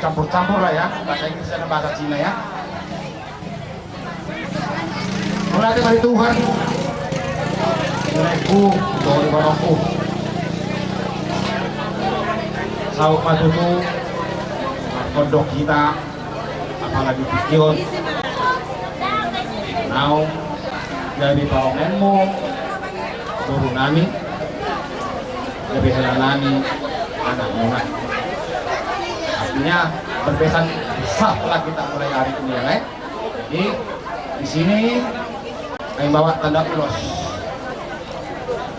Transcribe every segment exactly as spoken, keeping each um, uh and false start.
Campur-campur lah ya, bahasa Inggris dan bahasa Cina ya. Mauliate ma di Tuhan. Nilaiku, dohot ibotongku. Saut ma tutu, martondong hita, apalagi tingki on. Naung gabe parumaenmu boru nami, gabe hela nami anakmuna. Artinya, berpesan sah lah kita mulai hari ini ya, Lek. Jadi, di sini kami bawa tanda ulos.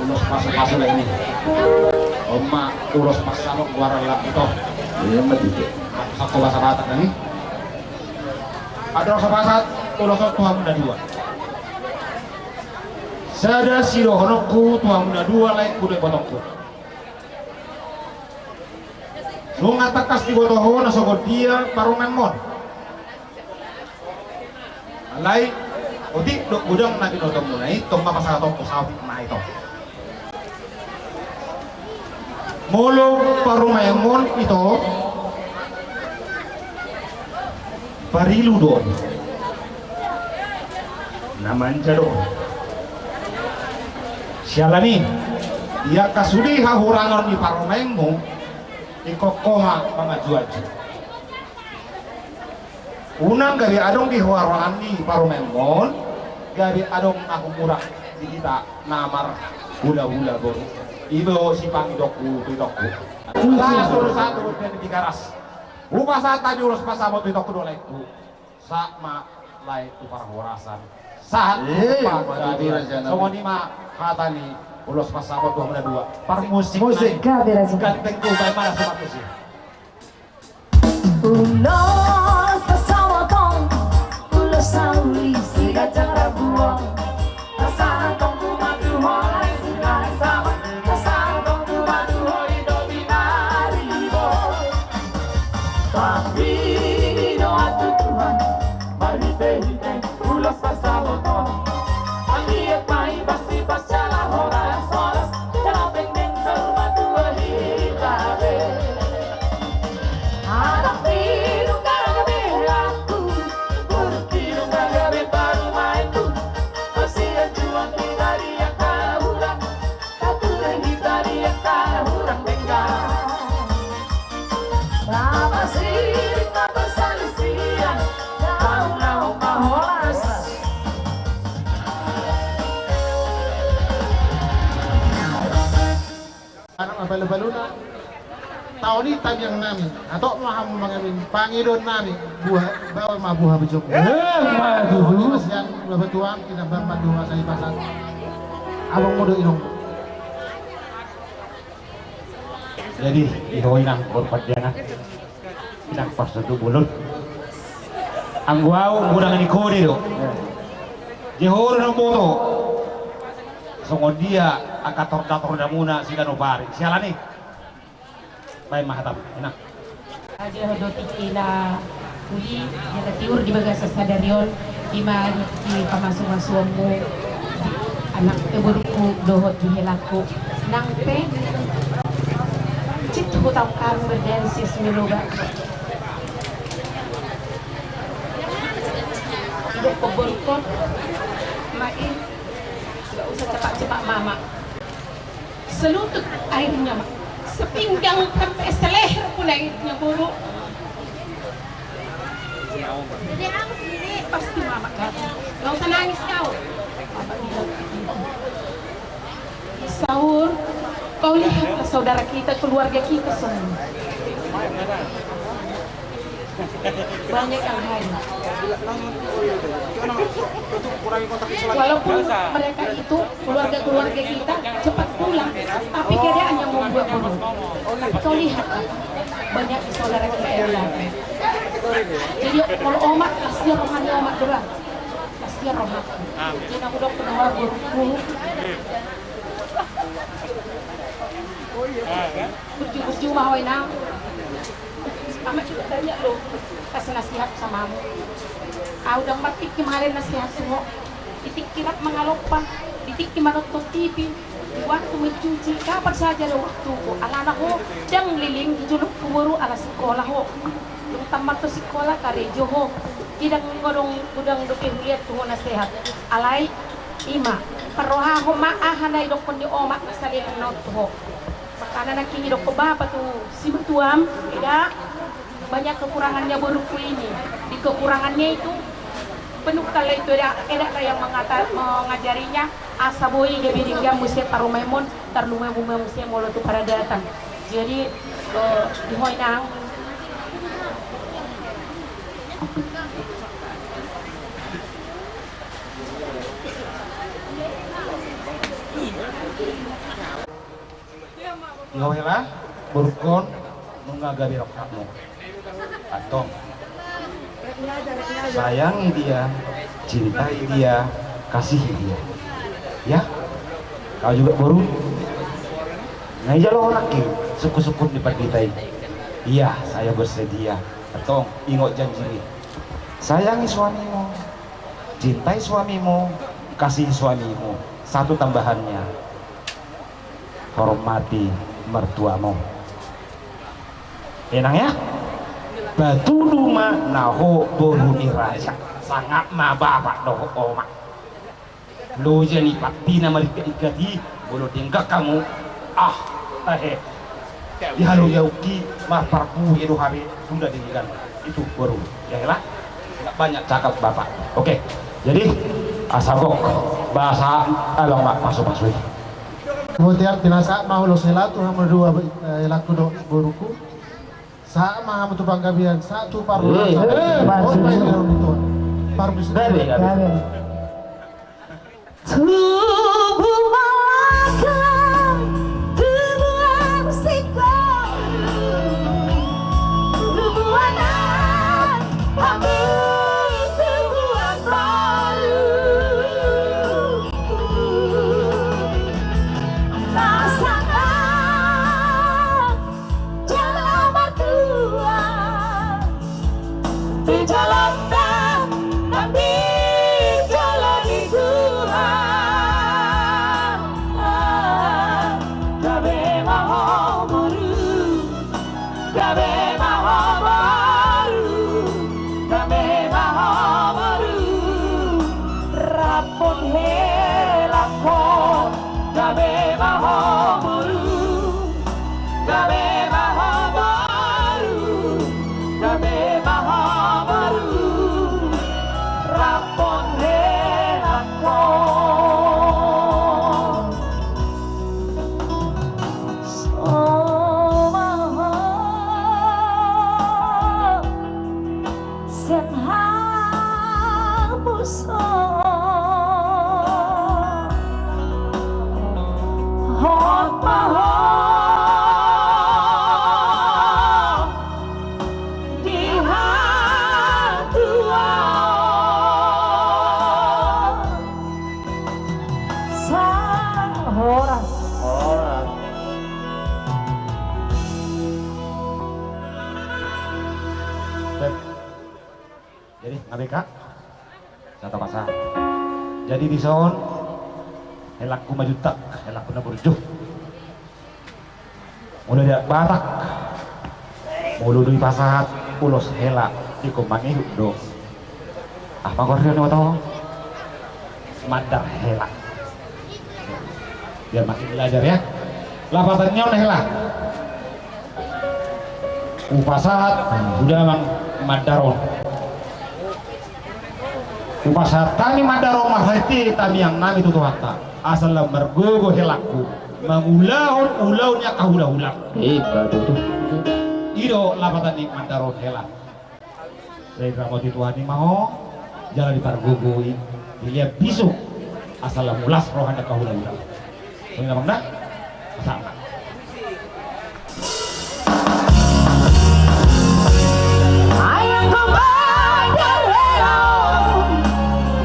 Ulos pasu-pasu lah ini. Oma ulos pasamot goaran lah ito. Iya, betul. Sako bahasa Batak ini. Adong sapasahat ulos on tu hamuna dua. Sada sidohononku tu hamuna dua, laengku dohot ibotongku. Nunga tangkas diboto ho na songon dia parumaenmon. Alai otik do godang na binotomuna i, tong ma pasahatonku saut ma ito. Molo parumaenmon ito, parilu do on. Na manja do on. Siala ni i, angka sude hahurangon ni parumaenmu, ingkon ho ma mangajuaju. Unang gabe adong di hahurangan ni parumaenmon, gabe adong na humurang di hita na marhulahula boru. I do sipangidoonku tu itongku. Satu satu dan tiga ras. Hupasahat hami ulos pasamot tu itongku dohot laengku. Sahat ma lae tu parhorasan. Sahat. Eh, tu parhorasan. Songon i ma hata ni ulos pasamot tu hamuna dua. Parmusik. Musik. Gabe raja. Gantengku, baen ma na sumat musik. Ulos pasamot on, ulos sauli siganjang rambu on. Pasahatonku ma tu ho, ai singkali sama. Pasahatonku ma tu ho, i do binari bo. Tapi do atu Tuhan, marhitehite ulos pasamot on. Anggiat ma i pasti pas jala horas-horas, jala penggeng saur matua hita be. Anak pidung gabe helangku, boru pidung gabe parumaenku. Hasian juang di bariak hahurang, tatuhe hita di angka hurang denggan. Nama sirik na parsalisian, tau na homa horas. Anak na palu-paluna, taon i tangiang nami, hatop ma hamu mangawini, pangidoan nami, buha, bawa ma buha bujung. Eh, ma tutu. Masian, buha batuang, inang bamban, dua masa i pasan. Abang mudo inong. Jadi, iho inang boru Panjangan. Inang pos tu bulun. Anggo au godang ni kode do. Jehor na boto. Songon dia angka torda-tordamuna siganup ari. Siala ni. Baen ma hatam, inang. Aja do tingki na uli, jala tiur di bagasan sadari on, ima tingki pamasu-masuonmu, anak pe borungku dohot di helangku. Nang pe, cit hutau hami berdensis meloba. Tidak keborukon, ma i, nggak usah cepat-cepat mama. Selutut airnya, Mak. Sepinggang sampai seleher pun airnya, Guru. Pasti Mama kan. Nggak usah nangis kau. Bapak bilang begitu. Saur, kau lihatlah saudara kita, keluarga kita semua. Banyak yang hadir. Walaupun mereka itu keluarga-keluarga kita cepat pulang, tapi keadaan yang membuat bodoh. Kau lihat, banyak saudara kita yang datang. Jadi, kalau omak, kasihan rohani omak doang. Kasihan rohani. Jadi, aku dok kenal guruku. Burju-burju ma ho, Inang. Amak juga banyak loh kasih nasihat sama kamu. Au dang martingki mangalehon nasihat tu ho. Di tingki rap mangalompa, di tingki manonton T V. Waktu mencuci, kapan saja ada waktuku. Alana ho, dang leleng di jolokku boru ala sikola ho. Dung tamat tu sikola, karejo ho. Jadi dang, dang, dang dope huliat tu ho na sehat. Alai, ima, parrohahon ma aha na idokkon ni omak na saleleng na on tu ho. Makana nangkin idokkon bapa tu simatuam, eda, banyak kekurangannya boruku ini. Di kekurangannya itu, penuhkanlah itu eda, eda yang mengata-, mengajarinya, asa boi gabe denggan muse parumaenmon, tarlumobi muse molo tu paradaton. Jadi, eh, di ho inang. Di ho hela, borungkon, nunga gabe rongkapmu. Antong. Sayangi dia, cintai dia, kasihi dia. Ya? Kau juga, boru? Na ijalo ho nangkin sungkun-sungkun ni pandita i. Iya, saya bersedia. Antong, ingot janji i. Sayangi suamimu, cintai suamimu, kasihi suamimu. Satu tambahannya. Hormati mertuamu. Inang ya? Patudu ma na ho boru ni raja. Sangap ma bapak dohot omak. Loja ni pati na marikkat-ikkat i, molo denggan hamu. Ah, ahe. Di halojaonki marparpudi do hape. Tunda denggan. Itu boru. Ya hela. Nggak banyak cakap bapak. Oke. Jadi, asa gok. Bahasa abang mak pasu-pasu i. Kemudian, binasa ma ulos hela tu hamu dua, eh, helangku dohot boruku. Sahat ma hamu tu panggabean, sahat tu parhorasan. Eh, eh, oh, maksud. Parhorasan. Gabe, gabe. Tubu malakang, tubuan singkong, tubuan anak, hamu tubuan baru. Pasangan jala martua, di joloan, di jolo ni Tuhan. Gabe ma ho boru, gabe ma ho boru, gabe ma ho boru. Rap hon helangkon, gabe ma ho boru, gabe ma ho boru, gabe ma ho boru. Rap hon helangkon. Somaho. Sian hapuson. Hot ma ho di hatuaon. Sa horas. Horas. Jadi, nga be, Kak? Sata pasa. Jadi, dison, helangku ma Juntak, helangku na burju. Molo di Batak, molo dipasahat ulos hela, ingkon mangihut do. Aha ma goarna, boto? Mandar hela. Biar makin belajar, ya. Lapatan ni on hela. Hupasahat tu damang mandar on. Hupasahat hami mandar on marhite tamiang nami tu Tuhanta. Asa lam margogo helangku mangulahon ulaon ni angka hulahula. Iba tutu. I do lapatan ni mandar on hela. Sai diramoti Tuhan i ma ho, jala dipargogoi, dilehon bisuk, asa lam ulas roha ni angka hulahula. Songon i damang da. Pasahat ma. Ayangku mandar hela,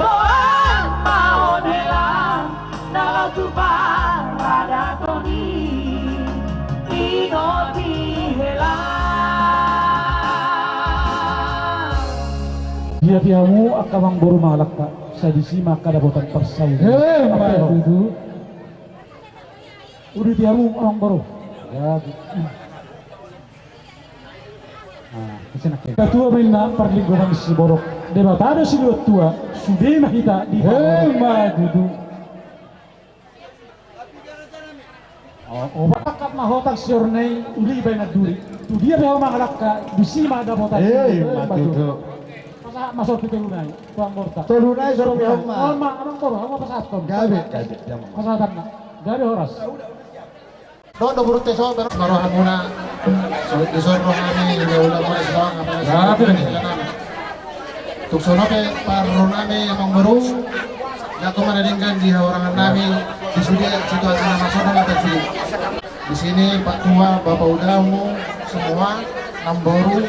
boan ma on hela. Na laho tu paradaton i, ingoti hela. Dia di hamu angka amangboru malangka, sai disi ma angka dapotan parsaoran. Eh, apa ya? Betul. Uduti hamu amangboru. Jadi. Ah, ise nangkin? Debata tua ma inna parlinggoman ni siborok. Debata do silehon tua, sude ma hita di. Emma tutu. Oh, oh, bakat ma hotang sior na i uli baenan duri. Tu dia pe ho mangalangka, disi ma dapotan. Emma tutu. Pasahat ma sor tu tolu na i, tu amangborunta. Tolu na i sor pe ho ma. Oh, ma, amangboru, hamu pasahathon. Gabe, gabe, damang. Pasahatanna. Gabe horas. Dohot do burut teso ber. Maroha muna. Suhut di sor roha ni, ula ula muna sibang apa. Tuk sono pe parro nami amangboru. Nako mana denggan di hahurangan nami di sude situasi nama sono nata sude. Di sini Pak Tua, Bapak Uda, hamu semua. Namboru,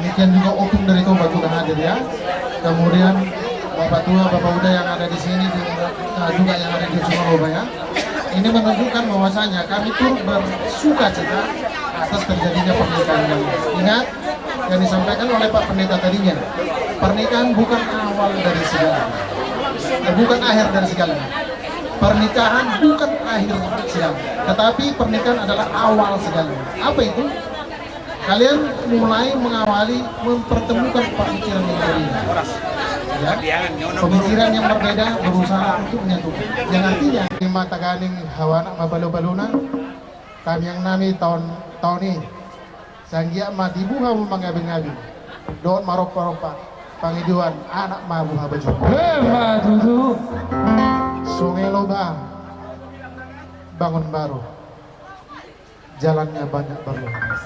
demikian juga Opung dari Toba juga hadir ya. Kemudian Bapak Tua, Bapak Uda yang ada di sini, di, eh, juga yang ada di Sumaloba ya. Ini menunjukkan bahwasanya kami turut bersuka cita atas terjadinya pernikahan ini. Ingat yang disampaikan oleh Pak Pendeta tadinya, pernikahan bukan awal dari segalanya, eh, bukan akhir dari segalanya. Pernikahan bukan akhir segalanya, tetapi pernikahan adalah awal segalanya. Apa itu? Kalian mulai mengawali mempertemukan pemikiran yang berbeda. Ya. Pemikiran yang berbeda berusaha untuk menyatukan. Yang artinya, di mata ganing hawa anak ma balu-baluna, tamiang nami taon, taon i. Sanggiat ma dibuha hamu mangabing-abing. Dohot marompa-rompa. Pangidoan anak ma buha baju. Emma tutu. Sungai Loba bangun baru. Jalannya banyak berlubang.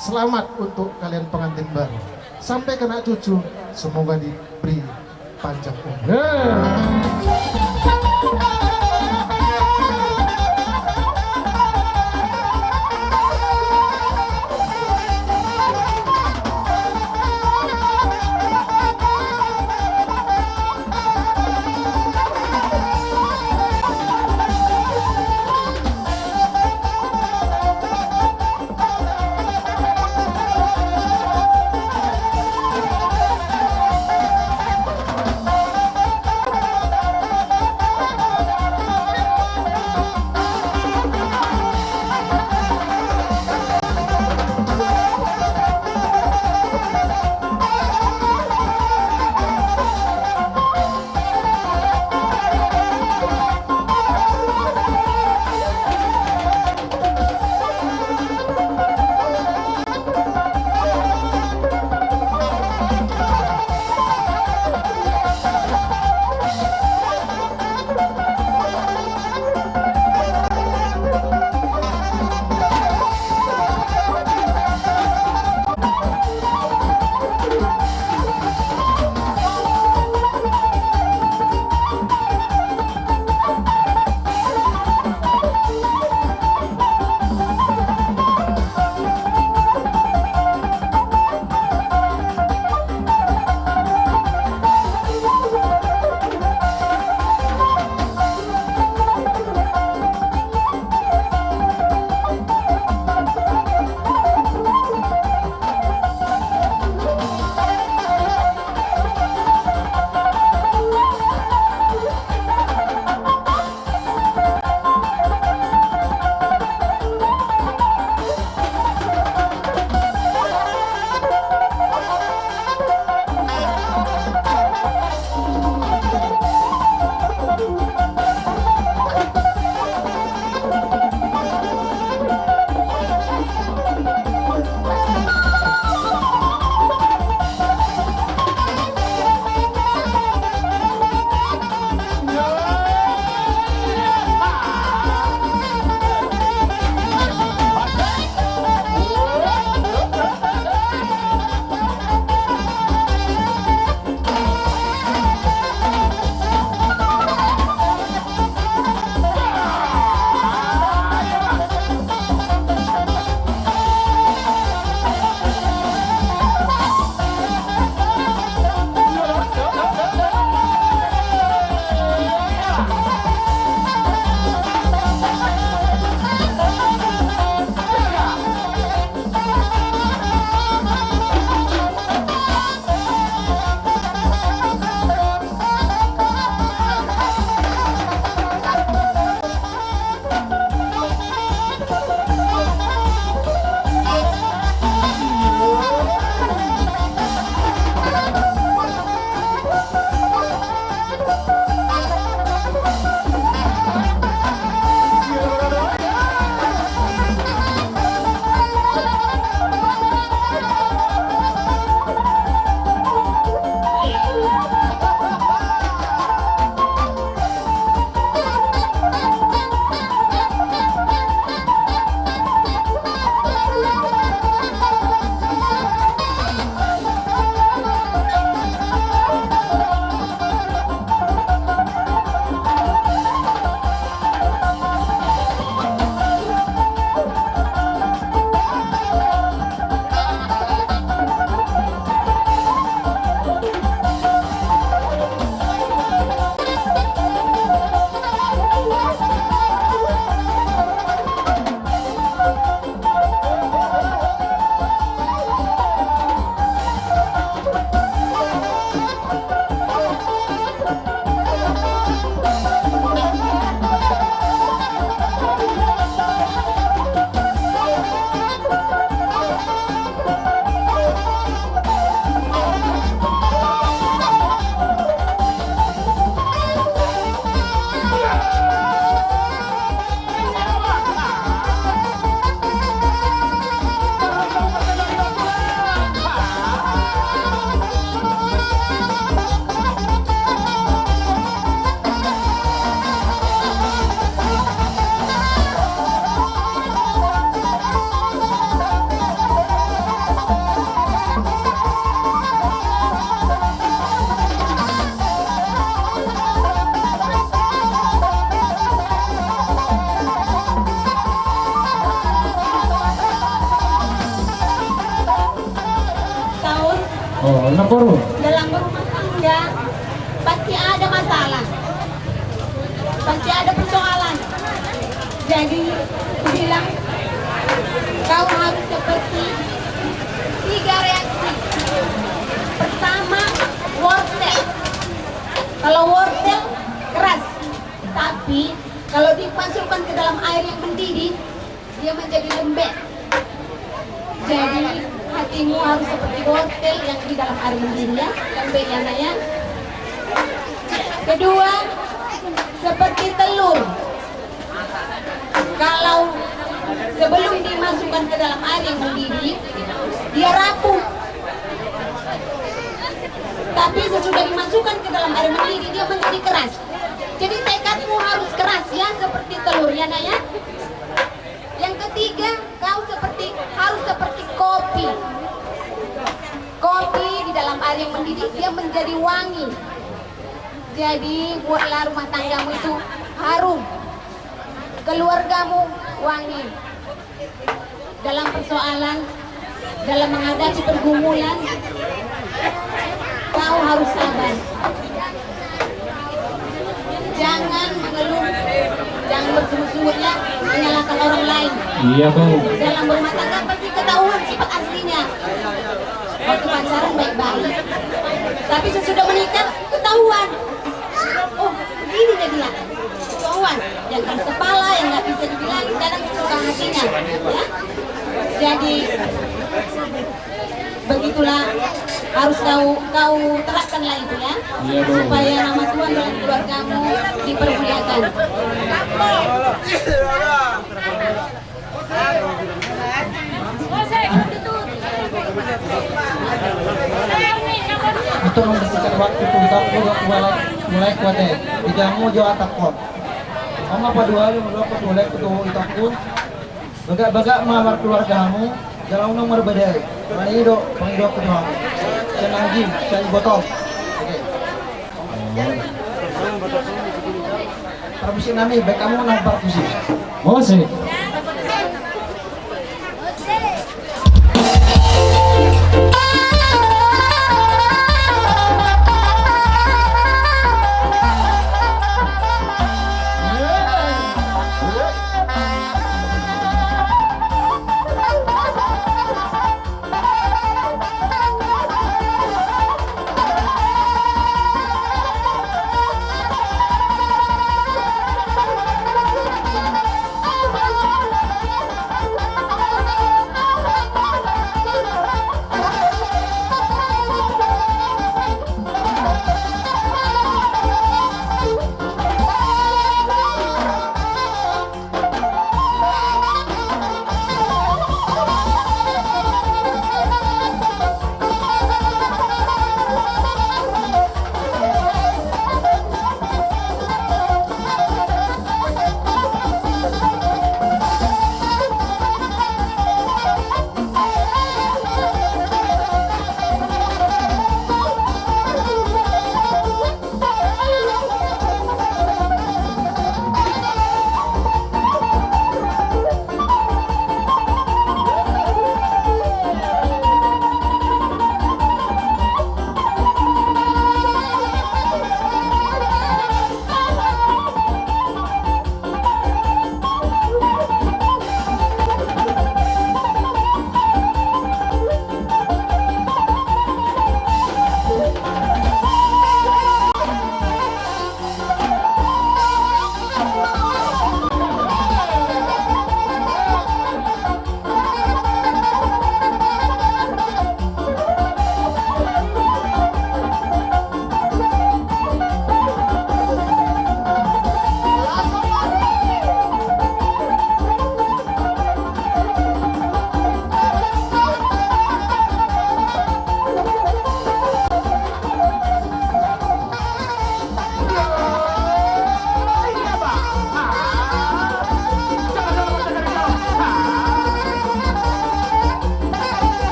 Selamat untuk kalian pengantin baru. Sampai kena cucu, semoga diberi panjang umur. Oh, na boru. Dalam berumah tangga pasti ada masalah, pasti ada persoalan. Jadi, bilang, kau harus seperti tiga reaksi. Pertama, wortel. Kalau wortel, keras. Tapi, kalau dimasukkan ke dalam air yang mendidih, dia menjadi lembek. Jadi, hatimu harus seperti wortel yang di dalam air mendidih, ya. Lembek, ya, Nak, ya. Kedua, seperti telur. Kalau sebelum dimasukkan ke dalam air yang mendidih, dia rapuh. Tapi sesudah dimasukkan ke dalam air mendidih, dia menjadi keras. Jadi tekadmu harus keras, ya, seperti telur, ya, Nak, ya. Yang ketiga, kau seperti, harus seperti kopi. Kopi di dalam air yang mendidih, dia menjadi wangi. Jadi, buatlah rumah tanggamu itu harum. Keluargamu wangi. Dalam persoalan, dalam menghadapi pergumulan, kau harus sabar. Jangan mengeluh, jangan bersungut-sungut, ya, menyalahkan orang lain. Iya, Bang. Dalam berumah tangga pasti ketahuan sifat aslinya. Waktu pacaran baik-baik. Tapi sesudah menikah, ketahuan. Oh, begini dia. Ketahuan. Yang keras kepala, yang nggak bisa dibilangin, kadang suka hatinya. Ya. Jadi, begitulah, harus kau, kau terapkanlah itu, ya. Iya, Bang. Supaya nama Tuhan dalam keluargamu dipermuliakan. Untuk membersihkan waktu tu itangku, mulai, mulai kuat, eh. Di jamu jo atap kau. Ama pa dua hari mulai kuat, mulai kuat tu itangku. Bagak-bagak ma markeluarga hamu, jala unang marbadai. Mangido, mangido tu hamu. Sian Anjing, sian Botol. Oke. Parmusik nami, baen hamu na parmusik. Musik.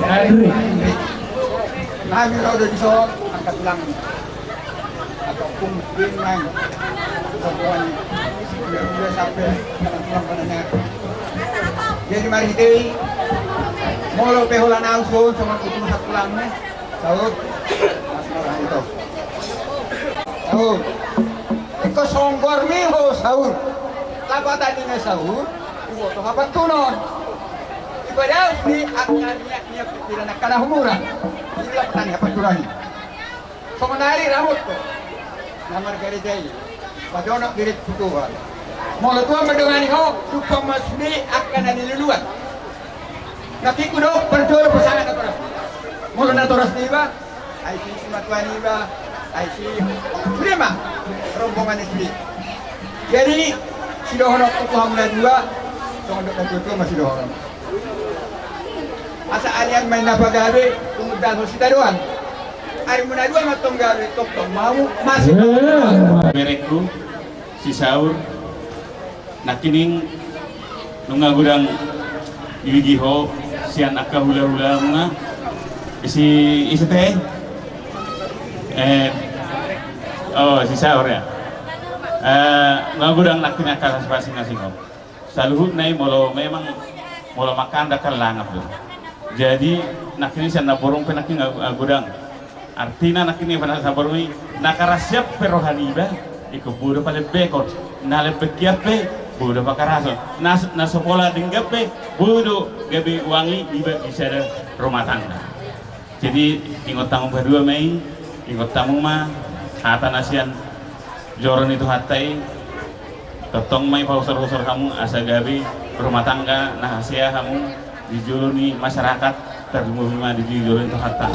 Andre. Nami ro do dison angka tulang. Atau pung ping nang. Sopoan. Udah, udah sampai tulang pada nyari. Jadi marhite i, molo pe holan au songon utusan tulangmu, saur. Mas Marhani to. Saur. Ingkon songgor mi ho saur. Lapatan ni na saur, iboto hapantunon. Ibadaus ni angka niat-niat pikiran angka na humura. Jadi lapatan ni hapantunon i. Songon ari ramut do na margareja i. Pajonok diri tu Tuhan. Molo Tuhan mandongani ho, tumpak ma sude angka na niluluan. Nangkin hudok parjolo pasangan natoras. Molo natoras niba, ai si simatua niba, ai si sude ma rombongan ni sude. Jadi sidohonon tu hamu na dua, songon dok na tuatua ma sidohonon. Asa arian ma i na pagabe, tumundalhon sitadoan. Ari muna dua ma tong gabe, tongtong ma hamu masih. Berengku, si Saur, nangkining nunga godang ibege ho sian angka hulahula muna. Isi, isi te. Eh, oh, si Saur ya. Eh, nunga godang nangkining angka pasing-pasing ho. Saluhutna i molo memang, molo mangkandang kan langap do. Jadi nangkining sian namboru pe nangkining godang. Artina nangkining sian namboru i, na karas hian pe roha niba, ingkon boi do palembekon. Na lembek hian pe, boi do pakarason. Na, na so pola denggan pe, boi do gabe wangi niba di sada rumah tangga. Jadi ingot hamu paduahon ma i, ingot hamu ma hata na sian joro ni Tuhanta i, tongtong ma i pahusor-husor hamu asa gabe rumah tangga na hasea hamu di jolo ni masyarakat, tarlumobi ma di jolo ni Tuhanta.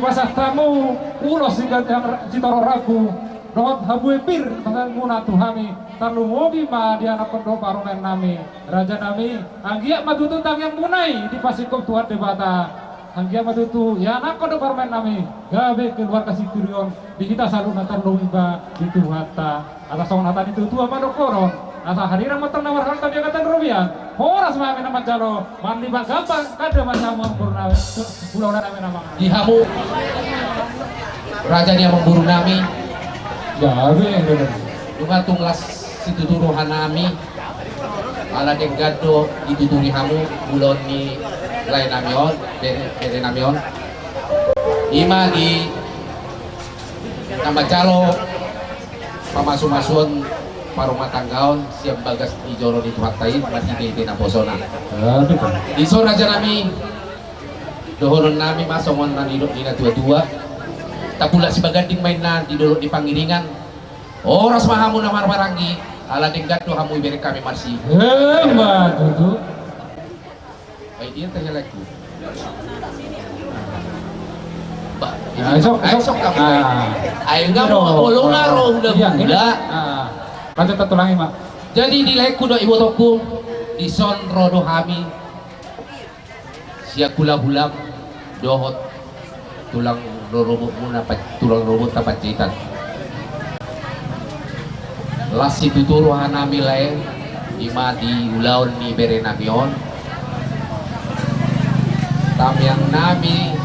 Pasahat hamu ulos siganjang sitoro rambu dohot habue pir pasahatmuna tu hami, tarlumobi ma dianakhon dohot parumaennami. Rajanami, anggiat ma tutu tangiangmuna i dipasingkop Tuhan Debata. Anggiat ma tutu ianakhon dohot parumaennami gabe keluarga sitiri on di hita saluhutna, tarlumobi ma di Tuhanta. Asa songon hata ni natuatua ma dohonon, asa harirang ma tong na marhalto di angka tanrobian. Horas ma hami na manjalo, marlibak gambang, ganda ma hamu amang boru nami, ulaonnami na mangan. Di hamu, raja ni amang boru nami. Gabe, gabe. Nunga tung las situtu rohanami, ala denggan do dituturi hamu ulaon ni laenami on, bere, berenami on. Ima di na manjalo pamasumasuon parumatanggaon sian bagas di joro ni Tuhanta i marhitehite naposona. Aduh. Dison rajanami, dohononnami ma songon na nidok ni natuatua. Tapulak sibaganding ma inna di dolok ni Pangiringan. Horas ma hamu na marmaranggi, ala denggan do hamu ibereng hami marsi. Emma tutu. Ai dia tanya lagi. Bah, ah, esok, esok, esok kamu. Ah. Ai enggak mau, olo nga ro hula-hula. Ah. Lanjut satu lagi, Mak. Jadi di laengku dohot ibotongku, dison ro do hami sian hula-hulam dohot tulang rorobotmuna, tulang rorobotta Panjaitan. Las situtu rohanami lae, ima di ulaon ni berenami on. Tangiangnami,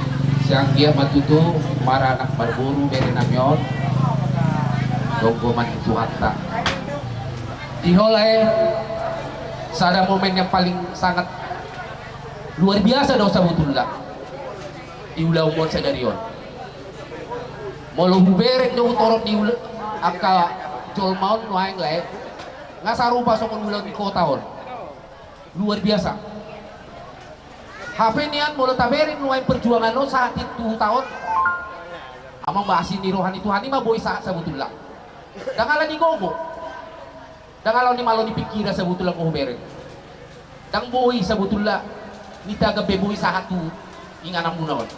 sai anggiat ma tutu maranak marboru berenami on, donggoman ni Tuhanta. Di ho lae, sada momen yang paling sangat luar biasa do sabotulna di ulaonmon sadari on. Molo hubereng do hutorop di ul-, angka jolma on nuaeng lae, nga sarupa songon ulaon ni kota on. Luar biasa. Hape nian molo tabereng nuaeng perjuangan on sahat tu huta on, amang, ba asi ni roha ni Tuhan i ma boi sahat sabotulna. Ndang ala ni gogo. Ndang ala ni malo ni pingkiran sabotulna molo hubereng. Ndang boi sabotulna, nitagap be boi sahat tu ingananmuna on.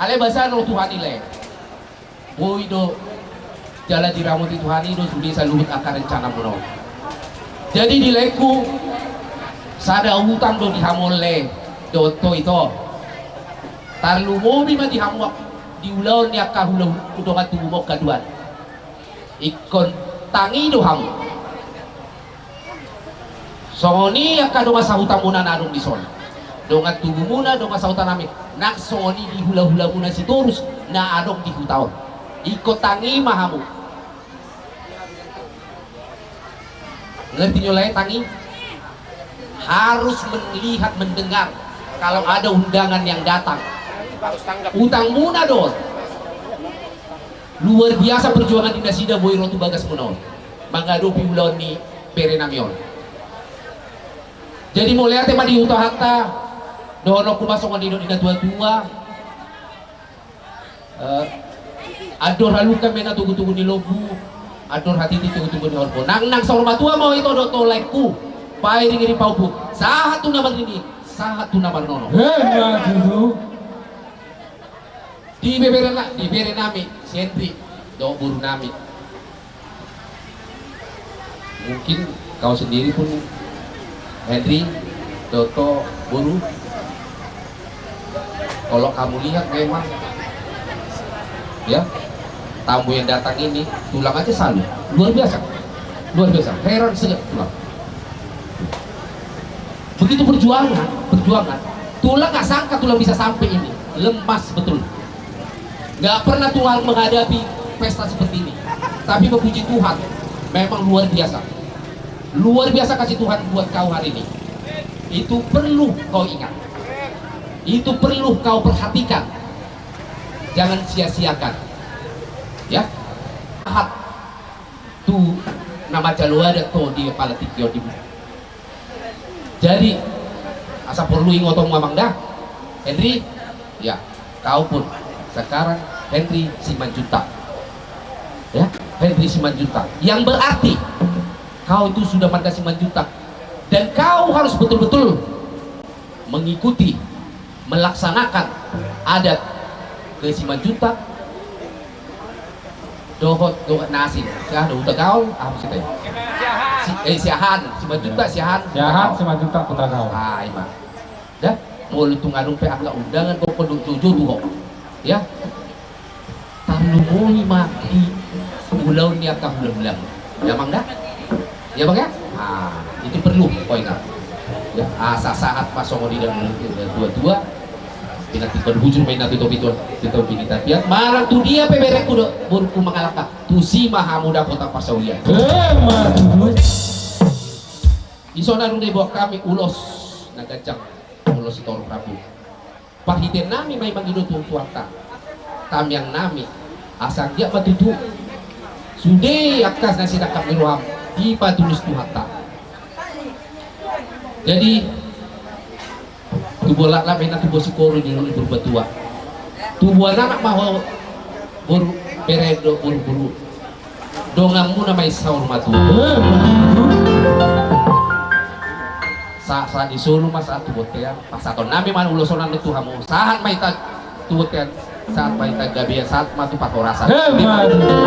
Alai basa do Tuhan i lae. Boi do jala diramoti Tuhan i do sude saluhut angka rencanamuna on. Jadi di laengku, sada utang do di hamu on lae, dohot ho ito. Tarlumobi ma di hamu di ulaon ni angka hula-, dongan tubumuna on haduan. Ingkon tangi do hamu. Songon i angka dongan sahutamuna na adong dison. Dongan tubumuna, dongan sahutanami. Nang songon i di hula-hulamuna Sitorus na adong di huta on. Ingkon tangi ma hamu. Ngerti nyo lae tangi? Harus melihat, mendengar kalau ada undangan yang datang. Utangmuna do on. Luar biasa perjuangan ni nasida boi ro tu bagasmuna on mangadopi ulaon ni berenami on. Jadi mauliate ma di Tuhanta, dohononku ma songon nidok ni natuatua. Eh, andor halumpang ma inna togu-togu ni lombu, andor hatiti togu-togu ni horbo. Nang, nang saur matua ma ho ito dohot ho laengku, pairing-iring pahompu, sahat tu na marnini, sahat tu na marnono. Emma tutu. Di bebere na-, di berenami si Henry dohot borunami. Mungkin kau sendiri pun, Henry, dohot ho boru, kalau kamu lihat memang, ya, tamu yang datang ini, tulang aja salut. Luar biasa. Luar biasa. Heran saja tulang. Begitu perjuangan, perjuangan. Tulang nggak sangka tulang bisa sampai ini. Lemas betul. Nggak pernah tulang menghadapi pesta seperti ini. Tapi memuji Tuhan, memang luar biasa. Luar biasa kasih Tuhan buat kau hari ini. Itu perlu kau ingat. Itu perlu kau perhatikan. Jangan sia-siakan. Ya. Sahat tu na manjalo adat ho di apala tingki on di. Jadi, asa porlu ingotonmu amang da. Henry, ya, kau pun sekarang Henry Simanjuntak. Ya, Henry Simanjuntak. Yang berarti kau itu sudah marga Simanjuntak. Dan kau harus betul-betul mengikuti, melaksanakan adat Simanjuntak dohot, dohot na asing. Siahaan do Hutagaol, ah, maksudnya. Si, eh, Siahaan, Simanjuntak, Siahaan, Siahaan, Hutagaol. Simanjuntak, Hutagaol. Ah, ima. Da, molo tung adong pe angka undangan, pokok do joujou tu ho. Ya. Tarlumobi ma di ulaon ni angka hulahula. Ya, Amang, da? Ya, Amang, ya? Ah, itu perlu, poin, ah. Ya, asa sahat ma songon i dang tua-tua. Pinantikhon hujur ma inna tu topi tua, tu topi ni tapian. Manang tu dia pe berengku dohot borungku mangalangka, tusi ma hamu dapotan parsaulian. Eh, ma tutu. Dison adong diboan hami ulos na ganjang, ulos sitorop rambu. Parhitean nami ma i mangido tu Tuhanta, tamiang nami, asa anggiat ma tutu sude angka na sinangkap ni roham dipatulus Tuhanta. Jadi, tubuan laklak ma inna tubuan singkoru di boru ni Purbatua. Tubuan anak ma ho boru, bere dohot boru-boru. Donganmuna ma i saur matua. Eh, ma tutu. Sa, sa di solu ma sahat tu bontean. Pasahaton nami ma ulos on nangkin tu hamu. Sahat ma hita tu bontean. Sahat ma hita gabe, sahat ma tu parhorasan. Eh, ma tutu.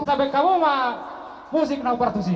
Sampe hamu ma musik na upartusi.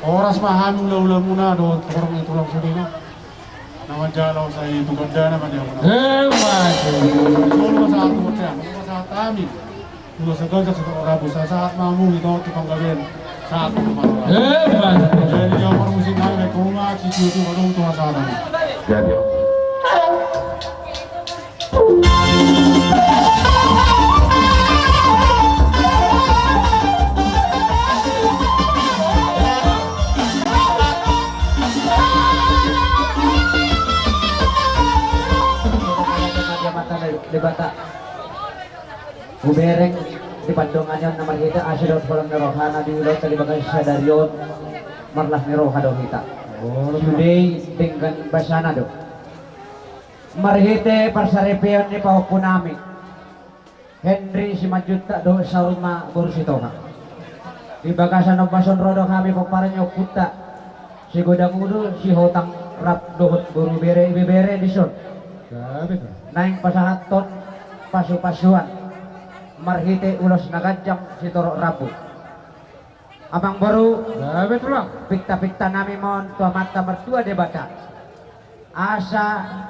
Horas ma hami hula-hulamuna dohot horong ni tulang sudena. Na manjalo sai tu gandana ma di hamuna. Emma tutu. Solu ma sahat tu gandana, solu ma sahat hami. Ulos na ganjang sahat rambu, sahat ma hamu, ito tu panggabean, sahat tu panggabean. Emma tutu. Jadi jawab musik nami baik rumah, si Tuhan tu kadung tu hasana. Jadi. Hubereng di pandonganion na marhite asi dohot holong ni rohana di ulaonta di bagasan sadari on, marlas ni roha do hita. Sude i denggan basana do. Marhite parsaripeon ni pahompunami Henry Simanjuntak dohot Salma boru Sitohang, di bagasan ombas on ro do hami pomparan ni ompunta Sigodang Ulu Sihotang rap dohot boru bere, ibebere dison. Naeng pasahathon pasupasuan marhite ulos na ganjang sitorop rambu. Amang boru, pintapintanami ma on tu Amanta Martua Debata, asa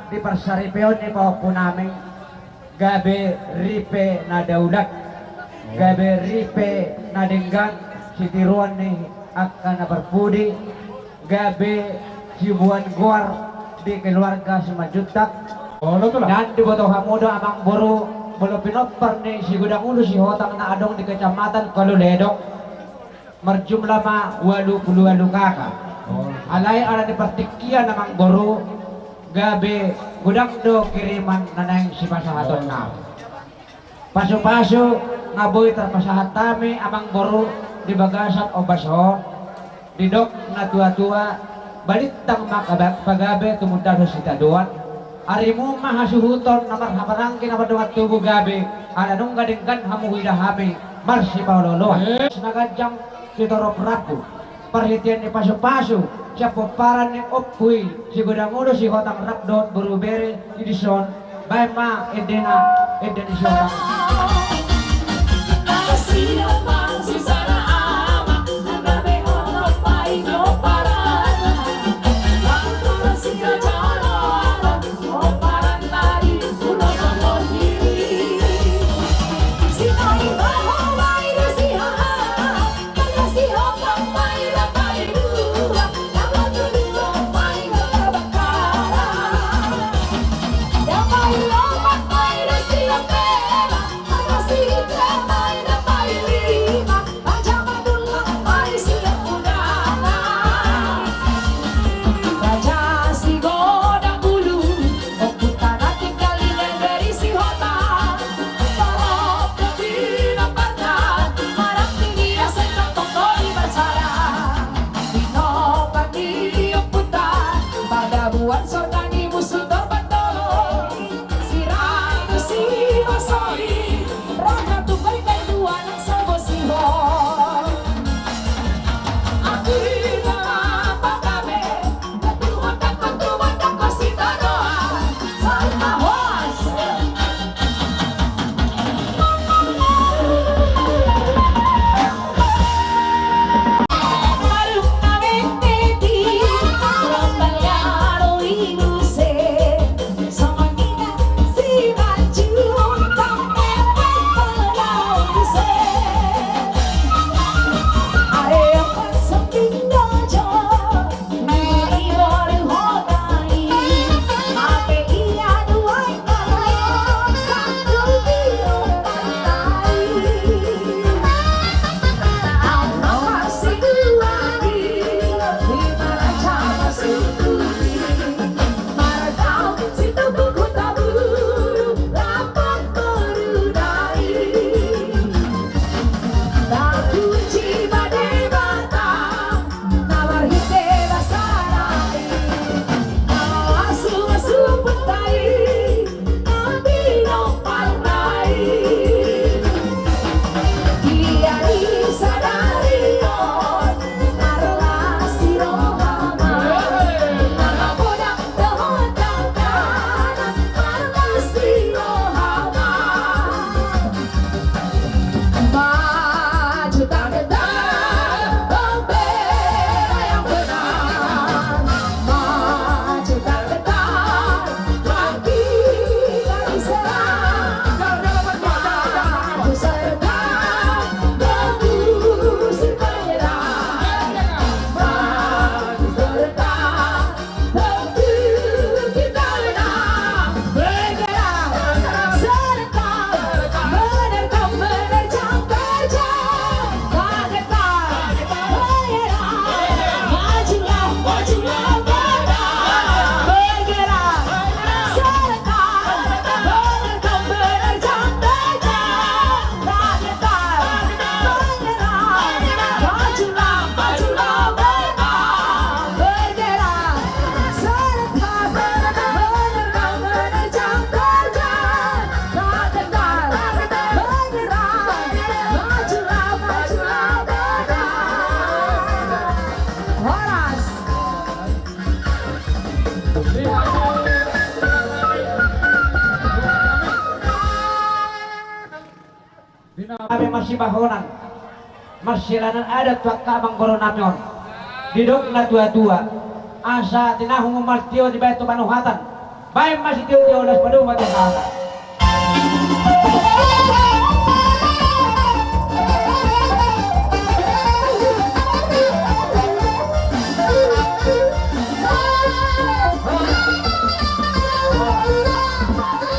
di parsaripeon ni pahompunami gabe ripe na daulat, gabe ripe na denggan sitiruon ni angka na parpudi, gabe siboan goar di keluarga Simanjuntak. Naeng diboto hamu do amang boru, molo pinompar ni Sigodang Ulu Sihotang na adong di Kecamatan Kaloledong marjumlah ma ualu pulu ualu K K. Alai ala ni partingkian amang boru, gabe godang do kiriman na naeng sipasahatonna. Pasupasu nga boi tarpasahat hami amang boru di bagasan ombas on, didok na tuatua, balintang ma pagabe tumundalhon sitadoan. Arimu ma hasuhuton na marhahamaranggi na mardongan tubu gabe, ala nunga denggan hamu huida hami marsipaolooloan. Na ganjang sitorop rambu, parhitean ni pasupasu sian pomparan ni ompu i Sigodang Ulu Sihotang rap dohot boru bere i dison. Baen ma endena, ende ni Sihotang. Gabe masibahonan, marsilanan adat tu angka amangboru nami on. Didok na tuatua, asa tinahu ma martio dibahen tu panuhatan. Bahen ma sitiotio, las padomu ma tu hata.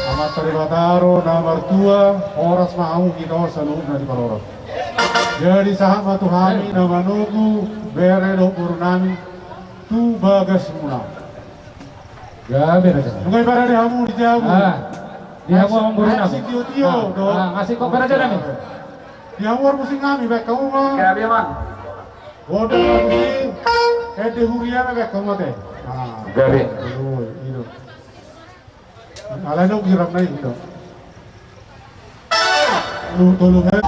Amanta Debata do na martua, horas ma hamu hita saluhutna di parorot. Jadi sahat ma tu hami na manogu bere dohot boru nami tu bagasmuna. Gabe raja. Nunga iparade hamu di jabu. Ah, di hamu amangboru nami. Sitiotio do. Ah, ngasih kok raja nami. Di hamu parmusik nami, bahen hamu ma. Gabe, Amang. Gondang parmusik. Ende huria ma, bahen hamu ma te. Ah. Gabe. Oi, i do. Alai nunga girang na i do. Lu tolu he.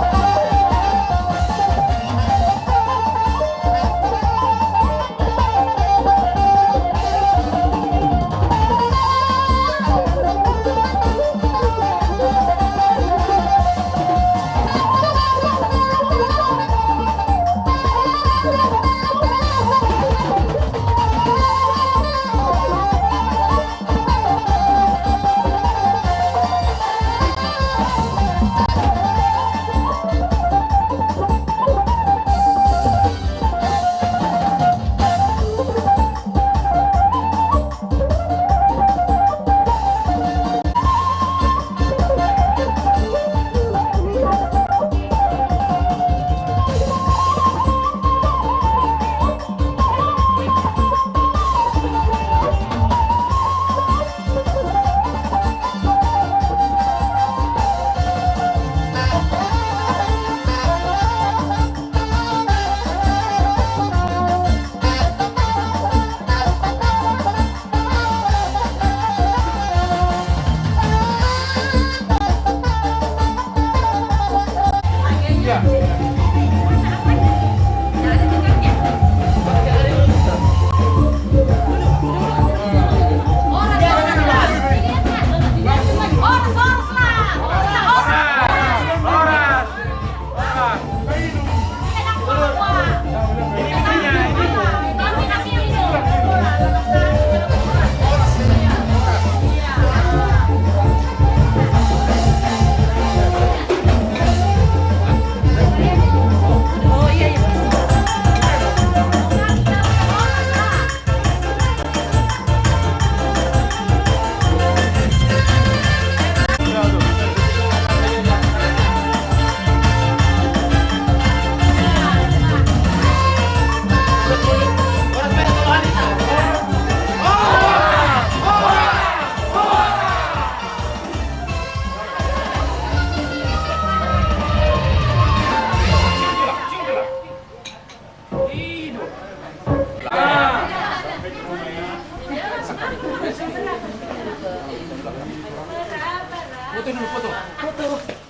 Foto dulu, foto. Foto.